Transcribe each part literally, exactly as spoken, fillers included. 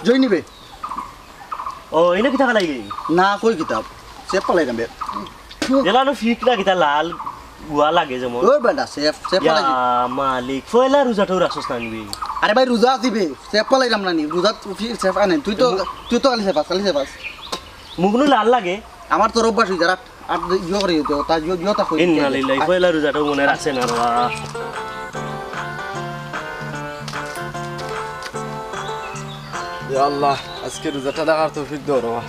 জই নিবে? ও, ইনো কিতা ফালাইলি? না, কই কিতা? সেফ ফালাইলাম বে। এলা নো ফিট না কিতা লাল গুয়া লাগে যেমন। ওর বেটা, সেফ, সেফ ইয়া ফালাই। মালিক, পয়লা রোজাটাও রাখছস না নিবি? আরে ভাই, রোজা আছি বে, সেফ ফালাইলাম না নি? রোজা তো ফি-, সেফ আনে। তুই তো, তুই তো খালি সেফ আস, খালি সেফ আস। মুখ নু লাল লাগে। আমার তোর অভ্যাস হয়ে যা, রাখ। আর ইয়ে করে দিতে, তা ইয়ে, ইয়ে তা কই ইন্না দিতে। লিল্লাহি, পয়লা রোজাটাও মনে রাখছে না রে বা। ইয়া আল্লাহ, আজকে রোজাটা রাখার তৌফিক দাও রে বা।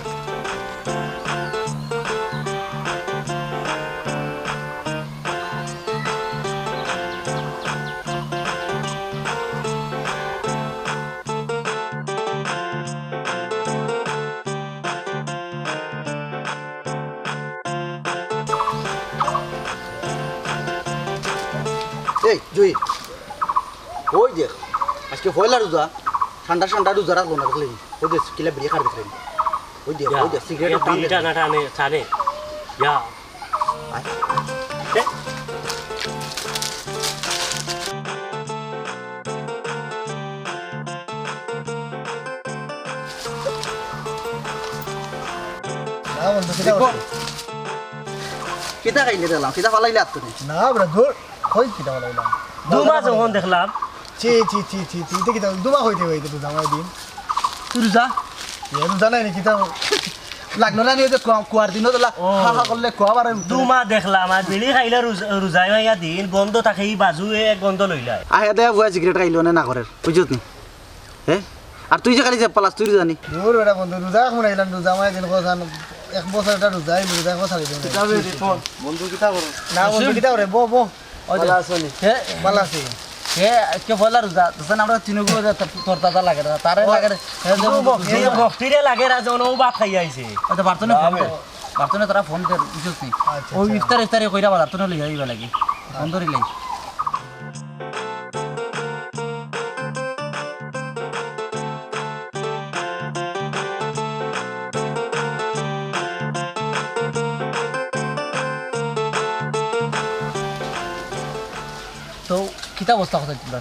এই, জুই, ওই দেখ, আজকে পয়লা রোজা, ঠান্ডা ঠান্ডা রোজা রাখলো না, দেখলি? ওই দেখ, কিলা বিড়ি খার দেখলি? ওই দেখ, ইয়া, ওই দেখ, সিগারেট ইয়া, টান বিড়ি দে। টানা টানে, টানে। ইয়া। আয়। এ? না বন্ধু, কিতা দেখো। করছো? কিতা খাইলে দিলাম, কিতা ফালাইলে আত্তু নেই। না, বেটা, দূর। কই কিতা ফালাইলাম? দুমা যখন দেখলাম। ছি, ছি, ছি, ছি, ছি, ইটা কিতা? দুমা কইতে ভাই, ইটা তো জামাই দিন। তুই রোজা? এ রোজা নাই নি, কিতা? লাগলো না নি, ওই যে কুয়া-, কুয়ার দিনও তো লা-, ও। হা হা করলে কুয়া বারে উঠে। দুমা দেখলাম, আর বিড়ি খাইলে রোজ-, রোজায় মাইয়া দিন, গন্ধ থাকে, ই বাজু এ এক গন্ধ লইলায়। আহে দে, বুয়া সিগারেট খাইলো না, না করের, বুঝছত নি? হে? আর তুই যে খালি সেফ ফালাস, তুই রোজা নি? দূর বেটা বন্ধু, রোজা এখন আইলাম, রোজা মাই দিন কথা, এক বছর এটা রোজা, এই রোজা কথা ছাড়ি দিন। কিতা বে রিপন? বন্ধু কিতা করো? না বন্ধু, কিতা করে? বো, বো। ওই যে ভালা আছো নি? হে? ভালা আছি। হে, আজকে পয়লা রোজা, তো আমরা তিনগু যে তোর দাদা লাগে না, তারে ও, লাগে না। হে, যে বো, বো, বন্ধু, হে, বো। ভক্তিরে লাগে না, যেন ও ভাত খাইয়া আইছে। ওই তো বার্তনে না ফোন বে। দে। বার্তনে তারা ফোন দে, বুঝছস নি? আচ্ছা, ও আচ্ছা। ইফতার ইফতারি কইরা বাজার তো লইয়া আইবা লাগি। ফোন ধরিলাই। তো কিতা অবস্থা কথা তোমরা?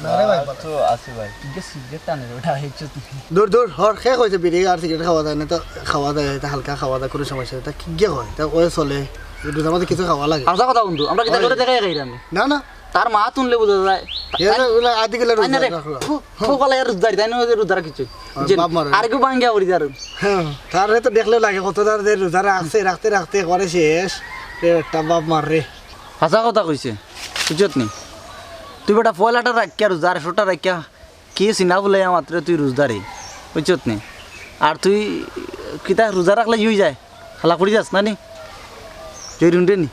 না রে ভাই, আর তো আছি ভাই। ইগে সিগারেট টানে রে, ওটা হেচ্ছুত নাই। দূর, দূর, হর, কে কইছে বিড়ি আর সিগারেট খাওয়া যায় না? তো খাওয়া যায়, এটা হালকা খাওয়া যায়, কোনো সমস্যা নাই। তা কিগে কয়? তা ওই চলে, রোজার মাঝে কিছু খাওয়া লাগে। হাছা কথা বন্ধু, আমরা কিতা ওই। করে দেখাই খাইরাম? না, না। তার মা তুনলে বুঝা যায়। এ তাই যে ওগুলা আদি গেলে আই না রোজা রে, রাখলো। ফু, ফু ফালাই আর রোজা, তাই না, ওই যে রোজা রাখি কিছু। আর বুঝছেন? বাপ মারে। আর কেউ বাঙ্গিয়া পড়ি যার। হ্যাঁ, তারে তো দেখলে লাগে কত তার যে রোজা রাখছে, রাখতে রাখতে করে শেষ। রে একটা বাপ মার রে। হাছা কথা কইছে, বুঝছত নি? তুই বেটা পয়লাটা রাখিয়া রোজা, আর একশোটা রাখিয়া কি চিনা বুলাইয়া মাত্র তুই রোজদারি, বুঝছত নি? আর তুই কিতা রোজা রাখলে ইয়ে যায়, খালা করি যাস না নি? জয় রুন্ডে নি?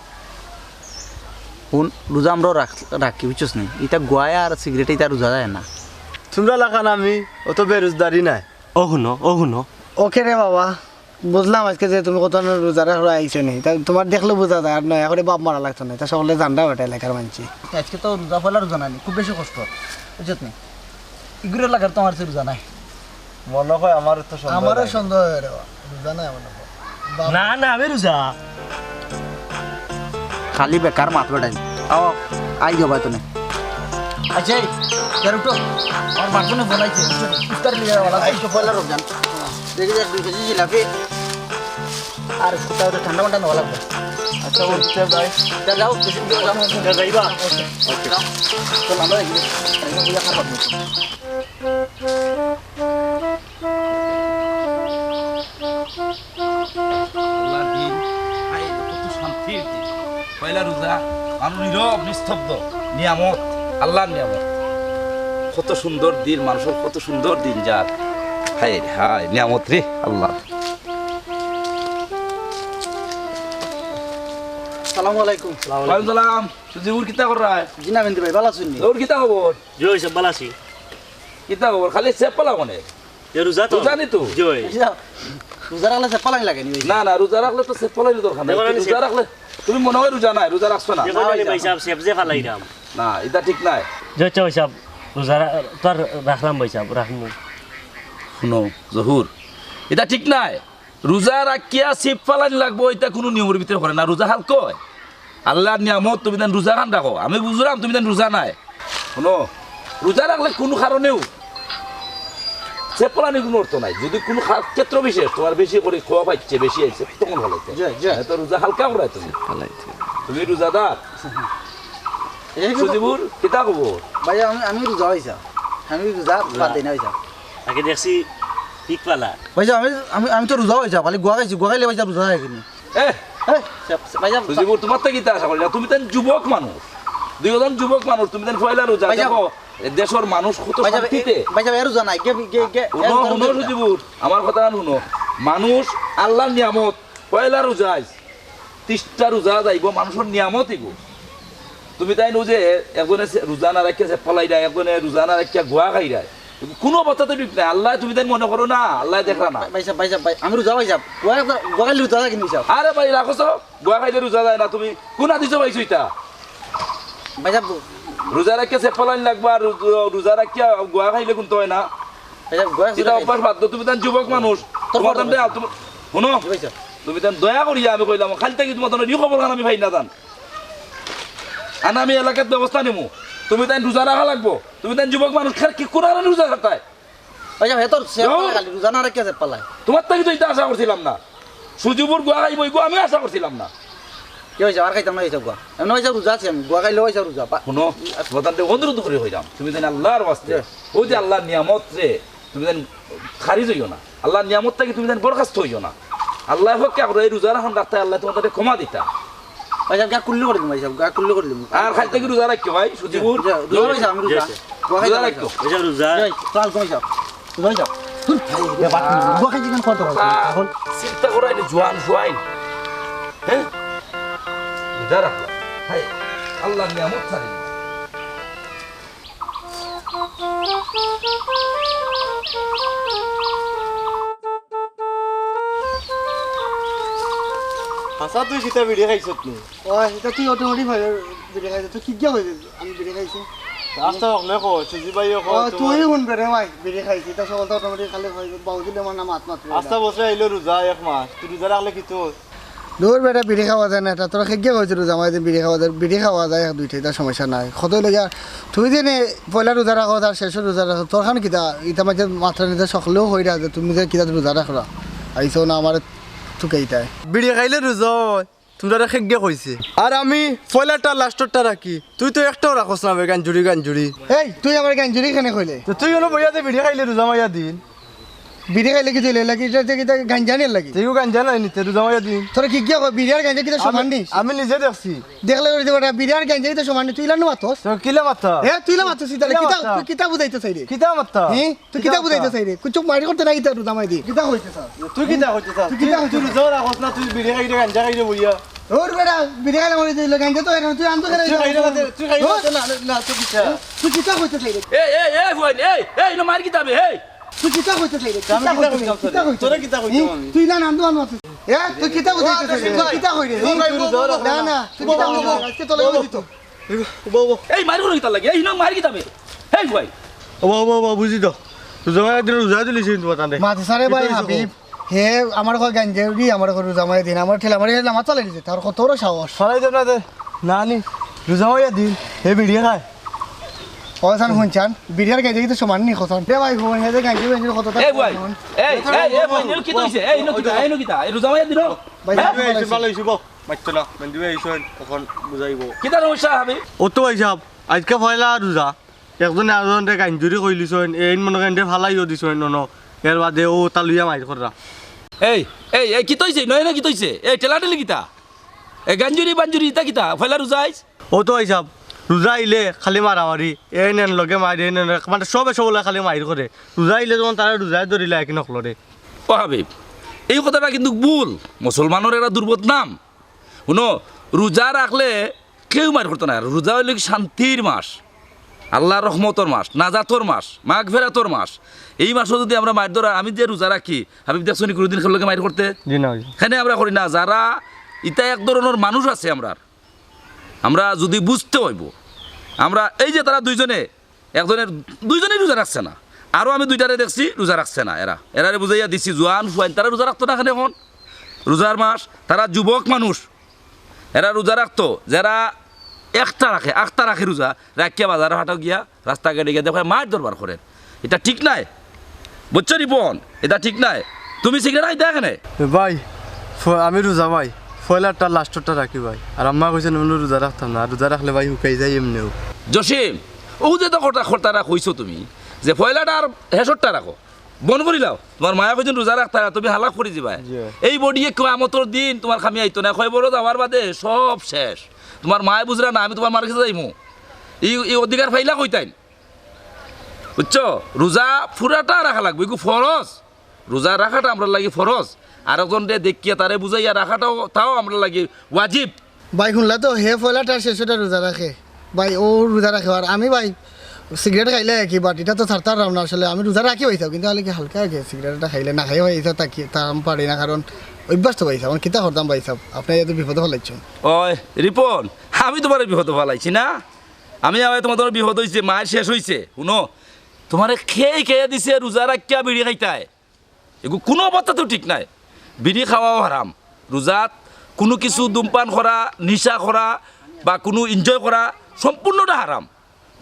হুন, রোজা আমরাও রাখ-, রাখি, বুঝছস নি? ইতা গুয়া আর সিগারেটে ইতা রোজা যায় না। তোমরা লাখান আমি অত বেরোজদারি নাই। ও হুনো, ও হুনো। ওকে রে বাবা, বুঝলাম আজকে যে তুমি কত রোজা রাখো আইছো নি, তা তোমার দেখলে বুঝা যায়, আর নয়া করে বাপ মারা লাগতো না, তা সকলে জানরা বেটা এলাকার মানছি। আজকে তো রোজা, পয়লা রোজা না নি, খুব বেশি কষ্ট, বুঝছত নি? ইগুরে লাগার তো আমার তো রোজা নাই। মনে হয় আমার তো সন্দেহ আমারও লাগে। সন্দেহ হয় রে, রোজা নাই আমার তো। বাপ না, না, আমি রোজা। খালি বেকার মাত বেটাই। আও, আই যাও ভাই তুমি। আচ্ছা, এই, ইয়ার উঠো। আমার বাথরুমে ফোন আইছে। উঠো, ইফতার নিয়ে যাওয়া লাগবে। আইসো পয়লা রমজান। দেখি যাক দুই কেজি জিলাপি। আর কোথাও তো ঠান্ডা মান্ডা নেওয়া লাগবে। আচ্ছা, বলতে ভাই। তা যাও, বেশি দূরে যাও। তা যাইবা? ওকে। যাও। তো আমরা এগুলো, এগুলো বুঝে খারাপ হচ্ছে। আল্লাহর দিন, হায়, কত শান্তির দিন। পয়লা রোজা, মানুষ নীরব, নিস্তব্ধ, নিয়ামত, আল্লাহর নিয়ামত। কত সুন্দর দিন, মানুষের কত সুন্দর দিন যার। হায় রে হায়, নিয়ামত রে আল্লাহ। সালামু আলাইকুম। ওয়ালাইকুম সালাম। সুজিবুর কিতা কর রায়? জি না, মেন্দি ভাই, ভালা আছইন নি? ওর কিতা খবর? জি অয়, সব ভালা আছি। কিতা খবর? খালি সেফ ফালাও মানে? এ রোজা তো? রোজা নি তো? জি অয়। রোজা রাখলে সেফ ফালানি লাগে নি ভাই? না, না, রোজা রাখলে তো সেফ ফালানি দরকার নাই। দেখো না, রোজা সেফ- রাখলে তুমি মনে হয় রোজা নাই, রোজা রাখছো না। দেখো না, না, ভাই ভাই সাহেব, সেফ যে ফালাইরাম। না, এটা ঠিক নাই। জি অয়, ভাই সাহেব, রোজা রা-, তো আর রাখলাম ভাই সাহেব, রাখমু। শুনো, জহুর, এটা ঠিক নাই। রোজা রাখিয়া সেফ ফালানি লাগবো, এটা কোনো নিয়মের ভিতরে পড়ে না। রোজা হালকা অয়। আল্লাহর নিয়ামত, তুমি দেন রোজা খান রাখো। আমি বুঝলাম তুমি দেন রোজা নাই। হুনো, রোজা রাখলে কুনু কারণেউ ছেপ ফালানির কুনু অর্থ নাই। যুদি কুনু খা-, ক্ষেত্র বিশেষ তুমার বেশি করি খাওয়া পাইছে, বেশি আইছে, তখন ফালাইতে। জি, জি। নাইলে তো রোজা হালকা করায় তুমি। ফালাইতে। তুমি রোজাদার। এই রোজা- সজিবুর, কিতা খবর? ভাই, আমি, আমি রোজা অইছা। আমি রোজা বাদ দেই না অইছা। আগে দেখছি পিক ফালা। ভাই, আমি, আমি, আমি তো রোজা অইছা, খালি গুয়া খাইছি, গুয়া খাইলে ভাই রোজা অয় কিনি। এ, এ, ভাই, সজিবুর, তুমার তো কিতা আশা করি না? তুমি তাইন যুবক মানুষ, দুইজন যুবক মানুষ, তুমি তাইন পয়লা রোজা ভাই, দেখো, এ দেশর মানুষ কত ভাই, শান্তিতে। এ, ভাই, এ রোজা নাই, গে, গে, গে, হুনো, এ রোজা হুনো, নাই। সজিবুর, আমার কথা হুনো। মানুষ আল্লার নিয়ামত, পয়লা রোজা আইজ, তিশটা রোজা যাইবো, মানুষর নিয়ামত অইবো। তুমি তাইন অউ যে একজনে সে-, রোজা না রাখিয়া ছেপ ফালাইরা, একজনে রোজা না রাখিয়া গুয়া খাইরা, কুনু অবস্থাতে ঠিক নাই। আল্লায় তুমি তাইন মনে করো না, আল্লায় দেখরা না। ভাই সাব, ভাই সাব, ভাই, আমি রোজা ভাই সাব। গুয়া, গুয়া খাইলে রোজা যায় কিনি সাব? আরে ভাই, রাখো তো, গুয়া খাইলে রোজা যায় না। তুমি কুন হাদিসো পাইছো ইতা? ভাই সাব, রোজা রাখিয়া ছেপ ফালাইন লাগবা, আর রোজ-, রোজা রাখিয়া গুয়া খাইলে কুনতা অয় না। ভাই সাব, গুয়া ইতা খাইলে অভ্যাস বাদ দেও, তুমি তাইন যুবক মানুষ। তোর তুমার ফটো তাইন ভাই। দয়া, তুমি, হুনো, জি ভাই সাব। তুমি তাইন দয়া করিয়া আমি কইলাম, খালি থাকি তুমার তাইন ই খবর খান আমি পাই না জান। আনা আমি এলাকাত ব্যবস্থা নিমু। তুমি তাইন রোজা রাখা লাগবো। তুমি তাইন যুবক মানুষ, খার কি কোরআন রোজা রাখতায়? ভাই সাব, হে তোর সে দেখো। খালি রোজা না রাখিয়া ছেপ ফালায়। তুমার থাকি তো ইতা আশা করছিলাম না। সজিবুর গুয়া খাইবো, ইগু আমি আশা করছিলাম না। কি অইছে? আর খাইতাম না অইছে গুয়া। এমনে অইছে রোজা আছি আমি। গুয়া খাইলে অইছে রোজা। পা- হুনো, তোমার তানরে অনুরোধ করি কইরাম। তুমি তাইন আল্লার ওয়াস্তে, জি। অউ যে আল্লার নিয়ামত রে, তুমি তাইন খারিজ অইও না। আল্লার নিয়ামত থাকি তুমি তাইন বরখাস্ত অইও না। আল্লায় হক কে করে এই রোজা রাখতায়, আল্লায় তুমার তানরে ক্ষমা দিতা। ভাই সাব, গা কুল্লি করি দিমু, ভাই সাব, গা কুল্লি করি দিমু। আর খাইতে কি রোজা রাখিও ভাই, সজিবুর? জি, রোজা রইছি আমি, রোজা। জি, জি। গুয়া খাইতে ভাই সাব। রোজা। জি, সালাম আলাইকুম, ভাই সাব। রোজা ভাই সাব। এ, বাদ দিন, গুয়া খাইতে কেন কত হয়? আহ, এখন চিন্তা করো, এই জোয়ান ফুয়াইন। হ্যাঁ? রোজা রাখলা। ভাই, আল্লার নিয়ামত ছাড়ি। হাছা তুই কিতা বিড়ি খাইছত নি? ও, ইটা তুই automatic ভাবে বিড়ি খাইছত। তুই কিগিয়া কইবে আমি বিড়ি খাইছি? আস্তা হকলে কো, সুজি ভাইও কো, ও, তুই হুনবে রে ভাই, বিড়ি খাইছি। ইটা সকল তো automatic খালি কইবে, বাউজি আমার নাম আত্মা তুই। আস্তা বছর আইলো রোজা এক মাস, তুই রোজা রাখলে কিতা অয়? দূর বেটা, বিড়ি খাওয়া যায় না ইটা। তোরা কিগিয়া কইছে রোজা মাসর দিন বিড়ি খাওয়া যায়? বিড়ি খাওয়া যায় এক দুইটা, ইটা সমস্যা নাই। কত অইলো গিয়া, তুই যে নে পয়লা রোজা রাখো, আর শেষে রোজা রাখো, তোর খান কিতা? ইটা মাঝে মাত্রা নিতে সকলেও কইরা যে তুমি যে কিতা রোজা রাখরা, আইছো না আমারে তুকাইতায়। বিড়ি খাইলে রোজা অয়, তুমরারে কিগিয়া কইছে? আর আমি পয়লাটা লাস্টরটা রাখি, তুই তো একটাও রাখস না বে, গাঞ্জুরি গাঞ্জুরি। এই, তুই আমারে গাঞ্জুরি কেনে কইলে? তো তুই অনো বইয়া যে বিড়ি খাইলে রোজা মাসর দিন। বিড়ি খাইলে কিতা অইলো? ইটা কিতা গাঞ্জা নি লাগি? তুইও গাঞ্জা নায় নি, তে রোজা মাসর দিন। তোরা কিগিয়া কইবে, বিড়ি আর গাঞ্জা কিতা সমান নি? আমি নিজে দেখছি। দেখলে করি দিবা, বিড়ি আর গাঞ্জা কিতা সমান নি? তুই ইলা নু মাতস? তো কিলা মাততাম? এ, তুই ইলা মাতস, ইতা কিলা কিতা, মাততাম? তুই কিতা বুঝাইতে চাইরে? কিতা মাততাম? হে? তুই কিতা কিতা মাততাম? বুঝাইতে চাইরে? কুচুক মারি করতে না কিতা রোজা মাসর দিন? কিতা কইতে চাস? তুই কিতা কইতে চাস? তুই কিতা তুই, কইতে তুই চাস? রোজা রাখস না, তুই বিড়ি খাইরে গাঞ্জা খাইরে বইয়া। ওর বেটা, বিড়ি খাইলে মরে যাইলো, গাঞ্জা তো এর, তুই আনতো কেনে? তুই খাইরে না, তুই খাইরে না, না, না, তুই কিতা? তুই কিতা কইতে চাইরে? এই, এই, এই, ফুয়াইন, এই, এই, ইনো মারি কিতা বে, এই? তুই কিতা কইতে চাইরে? আমি কিতা কইতাম, কিতা কইতাম? তোরে কিতা কইতাম আমি? তুই না, না, আন্দো, আন্দো, আন্দো। এ, তুই কিতা কইতে চাইরে? তুই কিতা কইরে? না, না, তুই কিতা কইতে চাইরে? আজকে তোর লাগি দিত। এই মারি করো কিতার লাগি? এই ইনো মারি কিতা বে? এই ভাই। ও বাবা, বাবা, বুঝি তো। রোজা মাসর দিন রোজা তুলিছি কিন্তু বাতান রে। মাদ্রাসারে ভাই হাবিব, হে আমার কয় গাঞ্জা উড়ি, আমার কয় রোজা মাসর দিন, আমার ঠেলা মারি লামা চালাই দিছে, তার কত বড় সাহস। ফালাই দেব না দে। না নি, রোজা মাসর দিন, হে বিড়ি খায়। ও সান হুনছান, বিড়ি আর গাঞ্জা কিতা সমান নি কছান? দে ভাই, হুন, হে যে গাঞ্জা, গাঞ্জা কত এই ভাই, এই, এই, এই ভাই, ইনো কিতা অইছে? এই ইনো কিতা, এই ইনো কিতা? এই রোজা মাসর দিন? ভাই, হ্যাঁ? ভাই, ভালো ভালো হইছে, হইছে। ভালো হইছে, বাহ। মারতো না, মেন্দি ভাই, আইসো, এখন বুঝাইবো। কিতা সমস্যা হাবিব? ও তো ভাই সাহেব, আজকে পয়লা রোজা, একজনে আরজনরে গাঞ্জুরি কইলিছইন, এইন মনে করেন ফালাইও দিছইন, নন, এর বাদে ও তা লইয়া মাইর কররা। এই, এই, এই, কিতা অইছে? নয় না, কিতা অইছে? এই, ঠেলাঠেলি কিতা? এই, গাঞ্জুরি বাঞ্জুরি ইতা কিতা? পয়লা রোজা আইজ? ও তো ভাই সাহেব, রোজা আইলে খালি মারামারি, এইন এন লগে মাইর, এইন এন লগে, মানে সবে সবলে খালি মাইর করে। রোজা আইলে যখন তারা রোজায় ধরিলা একই নকলরে। ও হাবিব, এই কথাটা কিন্তু ভুল। মুসলমানর এরা দুর্বদনাম। হুনো, রোজা রাখলে কেউ মাইর করতো না। রোজা অইলো কি শান্তির মাস, আল্লার রহমতর মাস, নাজাতর মাস, মাগফেরাতর মাস। এই মাসো যুদি আমরা মাইর ধরা, আমি যে রোজা রাখি, হাবিব দেখছো নি কুনুদিন কেউর লগে মাইর করতে? জি না, জি। কেনে আমরা করি না? যারা, ইতা এক ধরনর মানুষ আছে আমরার, আমরা যুদি বুঝতে অইবো, আমরা এই যে তারা দুইজনে, একজনের, দুইজনেই রোজা রাখছে না, আরো আমি দুইটারে দেখছি রোজা রাখছে না। এরা, এরারে বুঝাইয়া দিছি, জোয়ান ফুয়াইন, তারা রোজা রাখতো না কেনে এখন? রোজার মাস, তারা যুবক মানুষ, এরা রোজা রাখতো। যারা একটা রাখে, আখতা রাখে রোজা, রাখিয়া বাজারর হাটো গিয়া, রাস্তাঘাটো গিয়া দেখো মার দরবার করের। ইটা ঠিক নায়, বুঝছো রিপন? ইটা ঠিক নায়। তুমি সিগারেট খাইতায় কেনে? এ ভাই, ফ-, আমি রোজা ভাই, পয়লাটা লাস্টটা রাখি ভাই। আর আম্মায় কইছইন, "আমি রোজা রাখতাম না, আর রোজা রাখলে ভাই হুকাই যাই এমনেউ।" জসিম, অউ যে তো কথা, কথাটা কইছো তুমি, যে পয়লাটা আর হেশরটা রাখো, বন্ধ করিলাও। তুমার মায়ে কইছইন রোজা রাখতায়, তুমি হালাক করি দিবায়। জি। এই বডিয়ে কিয়ামতর দিন তুমার কামে আইতো নায়, কবরো যাওয়ার বাদে সব শেষ। তুমার মায়ে বুঝরা না, আমি তুমার মার গেছে যাইমু। ই, ই অধিকার পাইলা কই তাইন? বুঝছো? রোজা পুরাটা রাখা লাগবো, ইগু ফরজ। রোজা রাখাটা আমরার লাগি ফরজ। আরকজনরে দেখিয়া তারে বুঝাইয়া রাখাটাও, তাও আমরার লাগি ওয়াজিব। ভাই, হুনলা তো, হে পয়লাটা আর শেষটা রোজা রাখে। ভাই, অউ রোজা রাখে। আর আমি ভাই, সিগারেট খাইলে একই, but ইটা তো ছাড়তাম পারলাম না আসলে। আমি রোজা রাখি ভাইসাব, কিন্তু খালি কি হালকা আর কি, সিগারেট একটা খাইলে না খাই ভাইসাব, তা কি, তা আমি পারি না, কারণ অভ্যাস তো ভাইসাব। আমি কিতা করতাম ভাইসাব, আপনে এত বিপদো ফালাইছইন। ওই রিপন, আমি তুমারে বিপদো ফালাইছি না? আমি আবার তুমার, তুমার বিপদ অইছে, মাইর শেষ অইছে। হুনো, তুমারে কে কইয়া দিছে রোজা রাখিয়া বিড়ি খাইতায়? ইগু কুনু অবস্থাতেও ঠিক নায়। বিড়ি খাওয়াও হারাম। রোজাত কুনু কিছু ধূমপান করা, নিশা করা বা কুনু enjoy করা সম্পূর্ণটা হারাম।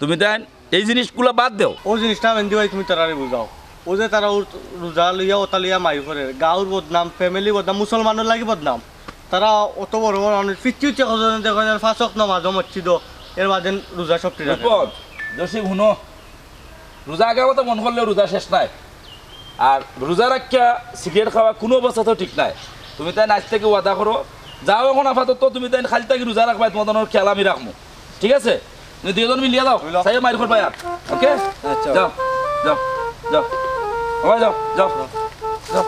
তুমি তাইন এই জিনিসগুলা বাদ দেও। অউ জিনিসটা মেন্দি ভাই তুমি তারারে বুঝাও। অউ যে তারা অউ রোজা লইয়া, অতা লইয়া মাইর করের, গাউর বদনাম, family বদনাম, মুসলমানর লাগি বদনাম। তারা অত বড় বড় মানুষ, ফিরতি ফিরতি কতজন দেখো যেন পাঁচ ওয়াক্ত নামাজও মসজিদো, এর বাদে রোজা সবটি রাখে। বিপদ, জসিম, হুনো, রোজা আগর মতো মন করলেও রোজা শেষ নায়। আর রোজা রাখিয়া সিগারেট খাওয়া কুনু অবস্থাতেও ঠিক নায়। তুমি তাইন আইজ থাকি ওয়াদা করো, যাও অখন আপাতত তুমি তাইন কাইল থাকি রোজা রাখবায়, তুমার জন্য খেয়াল আমি রাখমু, ঠিক আছে? তুমি দুইজন মিলিয়া যাও, হইল। চাইও মাইর করবায় আর, ওকে? আচ্ছা। যাও, যাও, যাও। ও ভাই, যাও, যাও, যাও।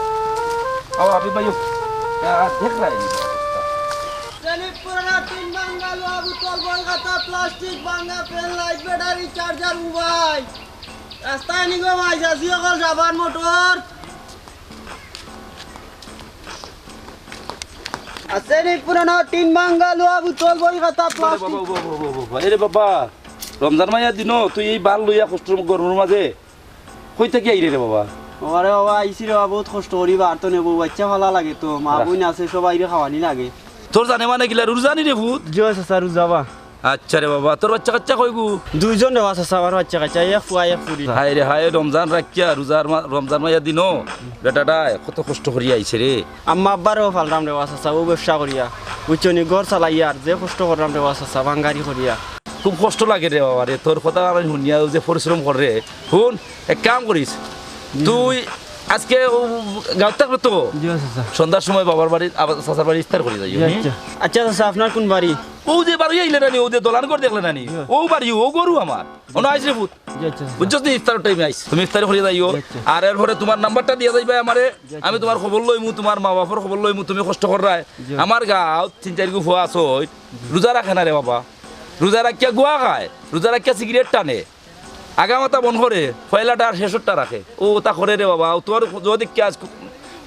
আও, হাবিব ভাইও। আ, দেখ রায় নি। সেলিম পুরানা টিন ভাঙ্গা, লোহা বোতল, বই খাতা, প্লাস্টিক, ভাঙ্গা pen, light, battery, charger, mobile. রাস্তায় নিগো মাইজ আছি অকল সাবান মোটর। আছে নি পুরানো টিন ভাঙ্গা, লোহা বোতল, বই খাতা, আরে প্লাস্টিক। বাবা, বাবা, বাবা, বাবা, এরে বাবা, রমজান মাইয়া দিনো তুই এই বার লইয়া কষ্ট গরমর মাঝে কই থাকি আইরে রে বাবা? ওরে বাবা, আইছি রে বাবা, বহুত কষ্ট করি বার তো নেবো, বাচ্চা ভালা লাগে তো, মা রাখ। বইন আছে, সবাইরে খাওয়ানি লাগে। তোর জানে মানে কিলা রুজানি রে ভূত? জি অয় চাচা, রুজাবা। আচ্ছা রে বাবা, তোর বাচ্চা কাচ্চা কয়গু? দুইজন রে বা চাচা, আমার বাচ্চা কাচ্চা, এক ফুয়া, এক ফুরি। হায় রে হায়, রমজান রাখিয়া, রোজার মা-, রমজান মাইয়া দিনো, বেটাটায় কত কষ্ট করিয়া আইছে রে। আম্মা আব্বারেও ফালরাম রে বা চাচা, অউ ব্যবসা করিয়া। বুঝছো নি, ঘর চালাইয়ার যে কষ্ট কররাম রে বা চাচা, ভাঙ্গারি করিয়া। খুব কষ্ট লাগে রে বাবা রে, তোর কথা আমি হুনিয়া যে পরিশ্রম কররে। হুন, এক কাম করিস, তুই আজকে অউ গাঁওত থাকবে তো? জি, চাচা। সন্ধ্যার সময় বাবার বাড়ি, আবার চাচার বাড়ি ইফতার করি যাইও, জি, হুম? আচ্ছা। আচ্ছা, চাচা, আপনার কোন বাড়ি? অউ যে বাড়ি আইলে না নি, অউ যে দলান ঘর দেখলে না নি? জি। অউ বাড়ি, অউ ঘরউ আমার। অনো আইস রে ভূত। জি, আচ্ছা, চাচা। বুঝছস নি, ইফতারর টাইমে আইস। তুমি ইফতার করি যাইও। জি, আচ্ছা। আর এরপরে তুমার নাম্বারটা দিয়া যাইবায় আমারে। জি, আচ্ছা। আমি তুমার খবর লইমু, তুমার মা বাপর খবর লইমু, তুমি কষ্ট কররায়। জি। আমার গাঁওত তিন চাইরগু ফুয়া আছে, রোজা রাখে না রে বাবা। রোজা রাখিয়া গুয়া খায়, রোজা রাখিয়া সিগারেট টানে। আগামাতা বন করে, পয়লাটা আর শেষরটা রাখে। অউ অতা করে রে বাবা, অউ তুমার যদি কি আইজ খুব,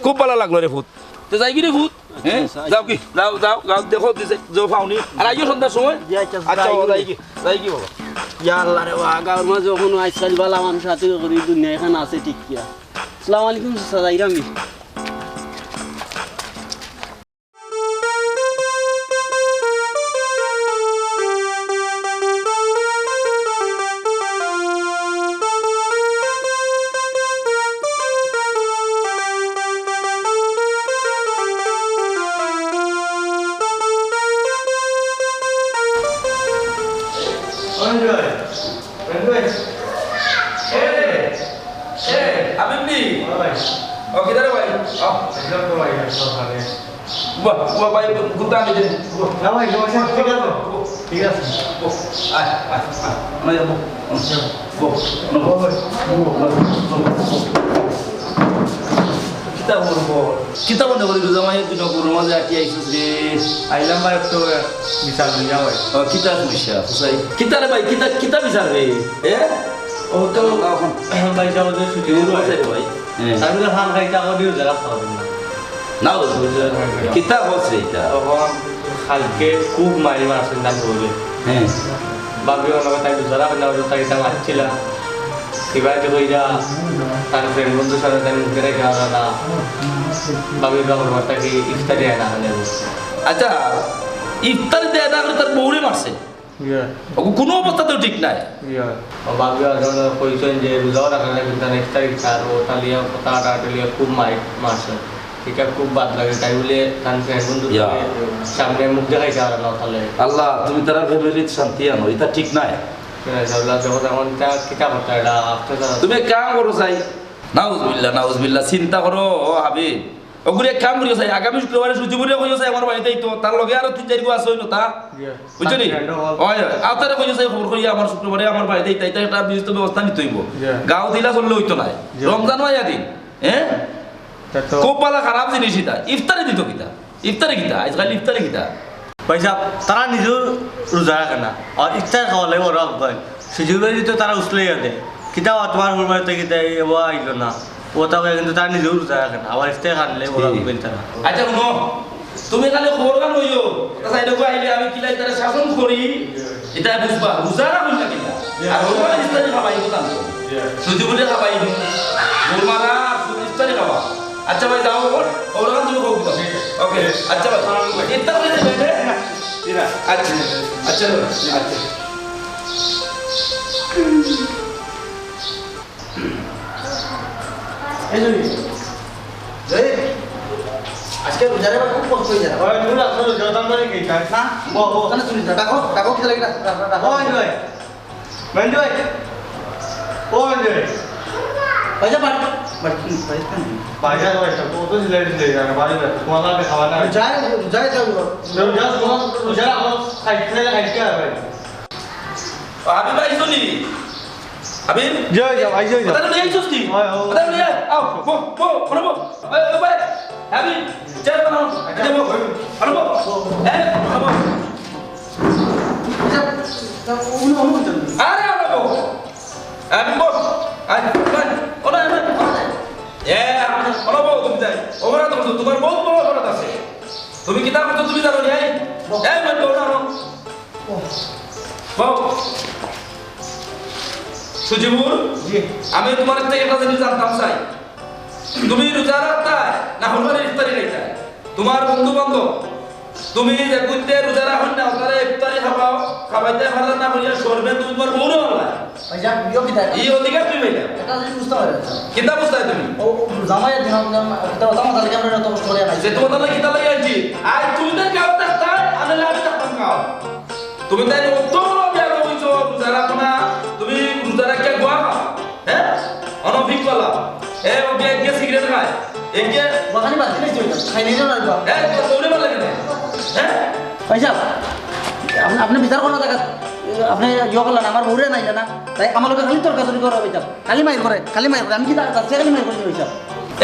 খুব ভালা লাগলো রে ভূত। তে যাইগি রে ভূত? হ্যাঁ? আচ্ছা, আচ্ছা। যাওগি, যাও, যাও, যাও, দেখো, দিছে, যাও পাওনি। আর আইও সন্ধ্যার সময়। জি, আচ্ছা, আচ্ছা, যাইগি। যাইগি, যাইগি বাবা। ইয়া আল্লাহ রে বাবা, গাঁওর মাঝে অখনো আইজকাইল ভালা মানুষ আতে করি দুনিয়া এখান আছে ঠিক কিয়া। আসসালামু আলাইকুম, চাচা, যাইরাম আমি। এ, এ, হাবিব নি? ও, কিতা রে ভাই? আও। বাহ, বাহ, ভাই, গুতা আমি দেই। না ভাই, সমস্যা নেই, ঠিক আছে। ঠিক আছে। আয়, আয়, আয়। না, যাবো। বউ, বউ, বউ, বউ, বউ। কিতা করবো? কিতা মনে করি রোজা মাইয়া তুই নগরর মাঝে আটি আইছিস রে? আইলাম ভাই, একটু বিচার লইয়া ভাই। ও, কিতা সমস্যা? বুঝাই। কিতা রে ভাই? কিতা, কিতা বিচার রে? এ? ও তো এখন ভাই, যাও যে ছুটি তুই হলো। বুঝাই রে ভাই। হ্যাঁ। আমি তো খান খাইতে আমার দিন যারা খাওয়া দিন না। না, বুঝাই। কিতা বলছে এটা? তখন কালকে খুব মারি মারছেন তার বউরে। হ্যাঁ। বাপরে বাবা, তাই বুঝারা না, ওটা তাই তা মারছিলা। এবার তো কইরা তার ফ্রেন্ড বন্ধুর সাথে তাই মুখে রেখে আলাদা। বাপরে বাবা, তাকে ইফতারি আনা হলে। আচ্ছা, ইফতারি দেয় না করে তার বউরে মারছে। ইয়া, ওগু কুনু অবস্থাতেও ঠিক নায়। ইয়া। ও ভাবি, আসলে কইছেন যে রোজাও রাখে না, কিন্তু অনেক তারিখ আর ও তালিয়া, কথা আটা আটা লিয়া খুব মাইর মারছে। এটা খুব বাদ লাগে, তাই বলে তান ফ্রেন্ড বন্ধু ইয়া। সামনে মুখ দেখাইতে পারে না, তাহলে আল্লাহ, তুমি তারা ফ্যামিলিত শান্তি আনো, এটা ঠিক নায়। হ্যাঁ, আল্লাহ, যখন তখন তা কিতা করতে হয়, এটা আপনি তো তুমি এক কাম করো চাই। নাউজুবিল্লাহ, নাউজুবিল্লাহ, চিন্তা করো, ও হাবিব। ওগুরে এক কাম করিও চাই, আগামী শুক্রবারে সুজিবুরে কইও চাই, আমার বাড়িত আইতো, তার লগে আরো তিন চাইরগু আছে, অইলো তা। ইয়া। বুঝছো নি? তার ফ্রেন্ডও হল। ওই, আপনারে কইও চাই, খবর করি আমার শুক্রবারে আমার বাড়িত আইতা, এটা একটা বিহিত ব্যবস্থা নিতে অইবো। ইয়া। গাও দিলা চললে অইতো নায়। ইয়া। রমজান মাইয়া দিন, হ্যাঁ? তা তো খুব ভালা খারাপ জিনিস এটা। ইফতারি দিত কিতা? ইফতারি কিতা? আজকাল ইফতারি কিতা? ভাইসাব, তারা নিজেও রোজা রাখে না। আর ইফতার খাওয়ালে ওরা আফগান। সুজিবুরে তো তারা উছলাইয়া দেয়। কিতা বা তোমার হুরমাইতে কিতা, ও আইলো না। ও তাও কিন্তু তারা নিজেও রোজা রাখে না। আবার ইফতার খাওয়ালে ওরা ঠিক। আফগান তারা। আচ্ছা, হুনো, তুমি খালি খবরদার অইও। ওটা সাইডে কো আইলে আমি কিলাই তারা শাসন করি। এটা বুঝবা, রোজা রাখুন না কিতা? আর ওরা ইফতারি খাওয়াই তো জানতো। সুজিবুরে খাওয়াই। মুরমারা, সুজি ইফতারি খাওয়া। আচ্ছা ভাই, যাও, ওর, ওর ওখান তুমি হোক দাও। ওকে, আচ্ছা ভাই। ইফতার হয়ে যাবে, হ্যাঁ? আচ্ছা, আচ্ছা, আচ্ছা। এই জমি, জয়ীব, আজকে রোজারে আবার খুব কষ্ট হয়ে যায়। ওই, তুই আসলে রোজা তো আমরা কি খাই? না, বল, বল। ওখানে চলে যা, ডাকো, ডাকো, কি লাগে, ডাক, ডাক, ডাক, ডাক। ওই, ওই। মঞ্জু ভাই। ও মঞ্জু ভাই। ভাইজান, বাড়ি, বাড়ি, বাড়ি, বাড়ি কেন? বাড়ি আর বাড়ি, তো তো সিলেট সিলেট, আর বাড়ি বাড়ি, তোমার লাগে খাওয়া না। যাই, যাই, যাই, যাই। যাও, যাও, তোমার, যাও, খাই, খাই, খাই, খাই, খাই। ও, হাবিব ভাই, শুনি। হাবিব? যাও, যাও, ভাই, যাও, যাও। ওটা লইয়া আইছস তুই? হয়, হয়। ওটা লইয়া আয়। আও, বো, বো, ওখানে বো। ওই, ওই, ওই, হাবিব, চেয়ার বানাও। এটা বো। ওখানে বো। এই, ওখানে বো। আরে, আরে, বউ। আরে, বউ। আরে, বউ। এ, আরে, বউ, তুমি যাই। ওরা তো বলছো, তোমার বহুত বড় অপরাধ আছে। তুমি কিতা করছো, তুমি জানো নি? এই, এই, বউ, বউ, না, বউ। বউ। সুজিবুর, জি। আমি তোমার থেকে একটা জিনিস জানতাম চাই। তুমি রোজা রাখতায় না হলুয়ার ইফতারি খাইতায়? তোমার বন্ধু বান্ধব, তুমি যে বুঝতে রোজা রাখুন না, তারা ইফতারি খাবাও, খাবাইতে পারলে না করিয়া শরমে তুমি তোমার বউরে মারলা। ভাইজান, ইয়ো কিতা? এই অধিকার তুমি পাইলা। এটা যদি বুঝতে পারে। কিতা বুঝতায় তুমি? ও, ও, জামাইয়ের দিন, দিন, এটা ওটা মাথা থেকে আমরা যত কষ্ট করে আনাই। সে তোমার তাহলে কিতা লাগে আনছি? আজ তুমি তাই গাও থাকতায়, আমি লাভ থাকতাম গাও। তুমি তাই অত বড় বেয়াদব অইছো, রোজা রাখো না, তুমি রোজা রাখিয়া গোয়া খাও, হ্যাঁ? অনফিক বলা, এ ওকে একে সিগারেট খায়, একে ওখানে বাদ দিলে চলবে, খাই নিয়ে যাও না, বাবা। এ, তো দৌড়ে মারলে কেন? হ্যাঁ? ভাইসাব, আপনি, আপনি বিচার করনা জাগাত, আপনি ইয়ে করলেন, আমার বউরে নাইলে না, তাই আমার লগে খালি তর্কাতর্কি করে ভাইসাব, খালি মাইর করে, খালি মাইর করে, আমি কি তার কাছে খালি মাইর করে ভাইসাব?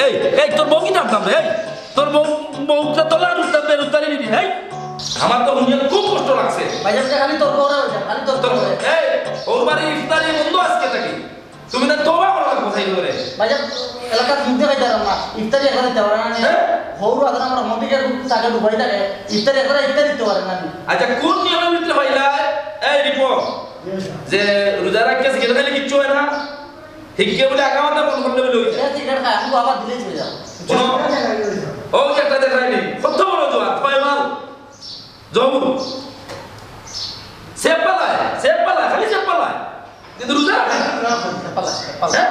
এই, এই, তোর বউ কি জানতাম রে? এই, তোর বউ, বউটা তোলা রুস্তার বে রুস্তারি নিবি, এই? আমার তো হুনিয়া খুব কষ্ট লাগছে। ভাইজান, খালি তর্ক করে, খালি তর্ক তোর, করে। এই, ওর বাড়ি ইফতারি বন্ধ আজকে থাকি। তুমি না তওবা করা লাগবো, তাই করে। ভাইজান, এলাকার মুখ দেখাই দিলাম না। ইফতারি একলা দিতে পারে না। হ্যাঁ? হৌর আছে না, আমার মন্দিরে চাকে ডুবাই থাকে। ইফতারি একলা ইফতারি দিতে পারে না। আচ্ছা, কোন নিয়মের ভিতরে পাইলা? এই রিপন, যে রোজা রাখতে সিগারেট খাইলে কিচ্ছু হয় না? হিকে বলে আগামাতা বন্ধ করলে বলে হইছে। এ সিগারেট খায়, আমি আবার দিলেই চলে যাও। শোনো, ও যে একটা দেখায়নি, কত বড় জোয়ার, ছয় মাল। জবর। সেপ পালায়, সেপ পালায়, খালি সেপ পালায়। কিন্তু রোজা রাখে না। সেপ পালায়, সেপ পালায়। হ্যাঁ?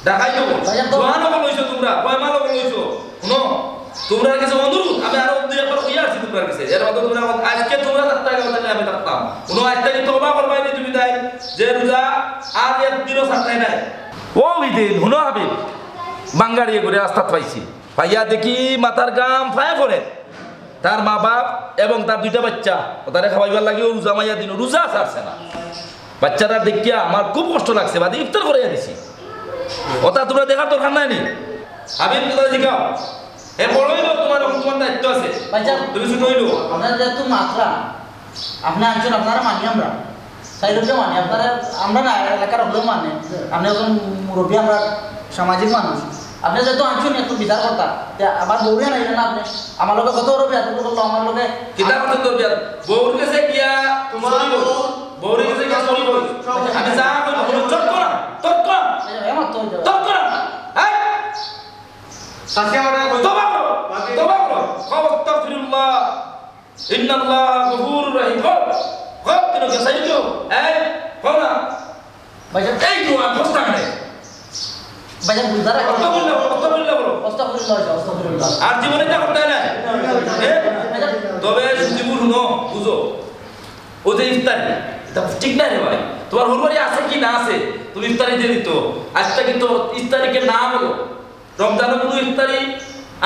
দেখাই দেবো। ভাইয়া, তো জোয়ান হকল হইছো তোমরা, কয় মাল হকল হইছো। শুনো, তোমরার কাছে অনুরোধ, আমি আরো দুই একবার কইয়া আসছি তোমরার কাছে। এর মধ্যে তোমরা এখন, আজকে তোমরা থাকতে আগে তাহলে আমি থাকতাম। শুনো, আজ থেকে তওবা করবাই নি তুমি তাই, যে রোজা আর একদিনও ছাড়তাই নাই। ও ওই দিন, শুনো হাবিব, বাঙ্গাড়িয়ে করে আস্তাত পাইছি। পাইয়া দেখি মাথার গাম ফায়া পড়ে। তার মা বাপ এবং তার দুইটা বাচ্চা, ও তারে খাওয়াইবার লাগি ও রোজা মাইয়া দিন, রোজা ছাড়ছে না। বাচ্চারা দেখিয়া আমার খুব কষ্ট লাগছে, বাদে ইফতার করাইয়া দিছি। ওটা তোমরা দেখার দরকার নাই নি? আমি তোমরা দেখাও। এ বড় হইলো তোমার, এখন তোমার দায়িত্ব আছে। ভাইজান, তুমি ছোট হইলো। আপনারা যেহেতু মাতরা, আপনি আনছেন, আপনারা মানি আমরা। তাই লোকে মানি, আপনারা, আমরা না, এলাকার হলেও মানে। আপনি একজন মুরব্বী, আমরা সামাজিক মানুষ। আপনি যেহেতু আনছেন, একটু বিচার করতা। তে আমার বউরে নাইলেন না আপনি। আমার লগে কত বড় বেয়াদবি করলো, আমার লগে কিতা করতে তোর বিয়ার? বউর কাছে গিয়া তোমার সরি বল। বউ। বউর কাছে গিয়া সরি বল। আমি যা কই, বলো, চট করা, চট করা। এই যে, এমন তো হয়ে যাবে। চট করা। এই! শাস্তি আমার কই? তওবা করো, তওবা করো। কও, আস্তাগফিরুল্লাহ। ইন্নাল্লাহা গফুরুর রহিম। কও, এই, কও না। ভাইজান, এই তো আর বসতাম রে। ভাইজান, বুঝা রাখি। কত বললে, কত বললে বলো। আস্তাগফিরুল্লাহ, আস্তাগফিরুল্লাহ। আর জীবনে যা করতে হয় না। এ? তবে সুজিবুর হুনো, বুঝো। ও যে ইফতারি, এটা ঠিক না রে ভাই। তোমার হুরবাড়ি আছে কি না আছে, তুমি ইফতারি দিয়ে দিত। আজকে কিন্তু ইফতারিকে না বলো। রমজানো কুনু ইফতারি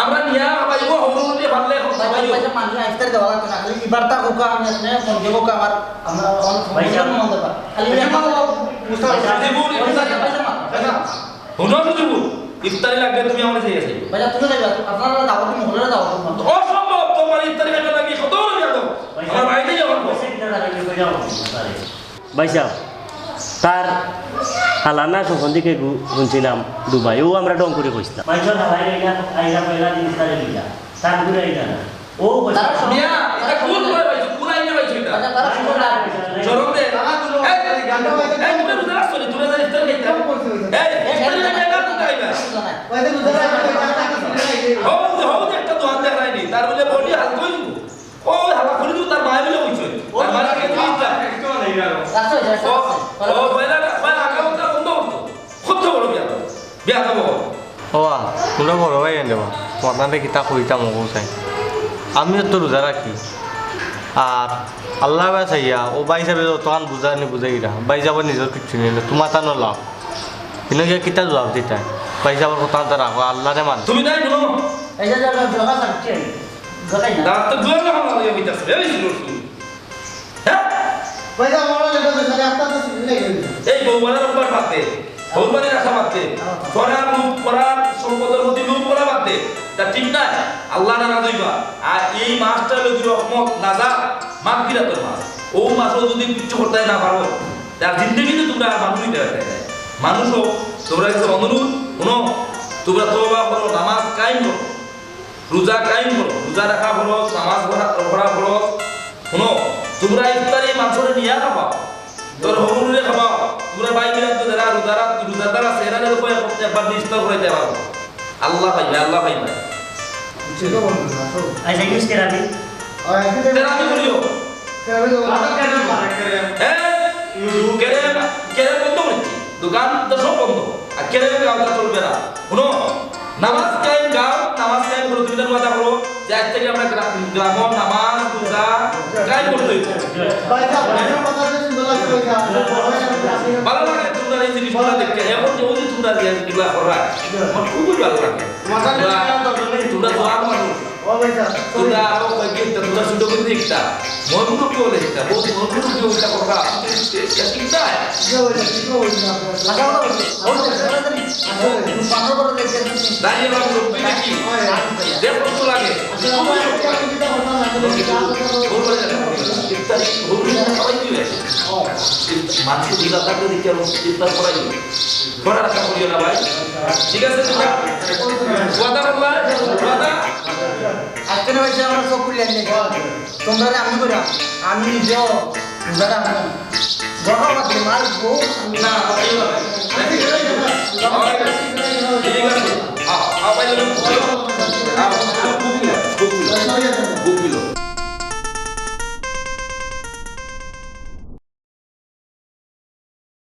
আমরা নিয়া খাবাইবো, হরুন দিয়ে ভাবলে এখন ভাই, ভাই, খাবাইবো। ভাই, মানি না, ইফতার দেওয়া লাগতো না, খালি ইবারটা হোক, আমি আপনি ফোন দেবো, আমার, আমরা অনেক ভাই, ফোন দেবো, খালি ভাই, ইবারটা হোক। মুস্তাফা, ভাই, ভাই, ইফতারি ভাই, ভাই, ভাই, হুনো সুজিবুর, ইফতারি লাগবে তুমি আমার কাছে এসে। ভাই, তুমি যাইবা, আপনারা দাওয়াত দিন, হলে দাওয়াত দিন। অসম্ভব, তোমার ইফতারি খাইবার লাগি কত বড় বিয়াদব। ভাই, আমার বাড়িতে যাওয়ার পর। ভাই, ভাই, ভাই, ভাই। ভাইসাব, তার হালানা সম্বন্ধে কে গু-, শুনছিলাম দুবাই, ও আমরা ঢং করি কইছিলাম। মাইজর হালাই আইলা, আইলা পয়লা দিন ইফতারে দিলা। তার ঘুরে আইলা না। ও কইছে, তারা সব মিয়া, এটা কোন করে পাইছো? কোন আইনে পাইছো এটা? আচ্ছা, তারা সব শরম দে। এই, এই, তুমি রোজা রাখছো নি? তুমি রোজা ইফতার খাইতে? এই, ইফতার খাইতে না, তুমি খাইবা? হও যে, হও যে একটা দোকান দেখায়নি, তার বলে বডি হালকা হয়ে যাবো। ও হালা করে দিব, তার মায়ের বলে বলছে। তার মায়ের আগে তুমি ইসলাম। ও, ও, পয়লা, পয়লা আগে ওটা বন্ধ করতো। কত বড় বিয়াদব। বিয়াদব। ও, তোমরা বড় ভাই এনে দেবা। তোমার নামে কিতা কইতাম ও চাই। আমিও তো রোজা রাখি। আর আল্লাহ বা চাইয়া, ও ভাই সাহেব যতক্ষণ বুঝানি বুঝাইরা। ভাই সাহেব নিজের কিচ্ছু নেই, তোমার তানো লাভ। ইনো গিয়া কিতা জবাব দিতা? ভাই সাহেবর কথা তো রাখো, আল্লাহরে মানো। তুমি তাই বলো। এই যে, যে, যে, জমা থাকছে। দাঁত তো জোর না হলো, ইয়ে হইতাছে, এই ছিল শুরু। হ্যাঁ? পয়সা বড় লেগে গেছে, মানে, আপনার তো সিভিল লেগে গেছে। এই বউ মারার অভ্যাস বাদ দে, বউ মারার আশা বাদ দে। হ্যাঁ। পরার লোভ করার, সম্পদের প্রতি লোভ করা বাদ দে। তা ঠিক না? আল্লাহ নারাজ হইবা। আর এই মাসটা হলো কি রহমত, নাজাত, মাগফিরাতের মাস। ও মাসও যদি কিচ্ছু করতে না পারো, তার জিন্দেগিতে তোমরা আর মানুষ হইতে পারবে না। মানুষ হোক, তোমরা কাছে অনুরোধ, শুনো, তোমরা তওবা করো, নামাজ কায়েম করো। রোজা কায়েম করো, রোজা রাখা ফরজ, নামাজ পড়া, পড়া ফরজ। শুনো, তোমরা ইফতারি মাংসরে নিয়া খাবা, তোর হবুরে খাবা, তোমরা ভাই মিলান তো যারা রোজা রাখ-, রোজাদার আছে, এরা নিয়ে কয়েক হপ্তাহ একবার নিয়ে ইফতার করাইতে পারো। আল্লাহ পাইবে, আল্লাহ পাইবে। আচ্ছা, ইউজ কেরানি। তেরাবি করিও। হ্যাঁ? কেরেম, কেরেম বন্ধ করছি। দোকান তো সব বন্ধ। আর কেরেম গাওটা চলবে না। শুনো, নামাজ কায়েম গাও, নামাজ কায়েম করো, তুমি তার ওয়াদা করো যে আজ থেকে আমরা গ্রা-, গ্রামর নামাজ, রোজা কায়েম করতে হইব। ভালো লাগে তোমরা এই জিনিসগুলো দেখতে। এখন যে ওই যে তোমরা যে জিনিসগুলো করো, আমার খুবই ভালো লাগে। তোমরা, তোমরা জোয়ান মানুষ। তোমরা আরো কয়েকদিন একটা, তোমরা ছোট করে একটা মন মুরব্বী বলে একটা, বহুত মন মুরব্বী ওইটা কথা, এটা ঠিক না? দাঁড়িয়ে আমার মুরব্বী দেখি, যে কষ্ট লাগে, মানুষ দুই লাখ টাকা দিকে আমার চিন্তা করাই, করার আশা করিও না ভাই। ঠিক আছে, তোমরা ওয়াদা করবা, ওয়াদা। আজকে না ভাই, আমরা সব খুলে আনলে। তোমরা আমি করি, আমি নিজেও রোজা রাখবো। গরম আছে, মাল বউ না।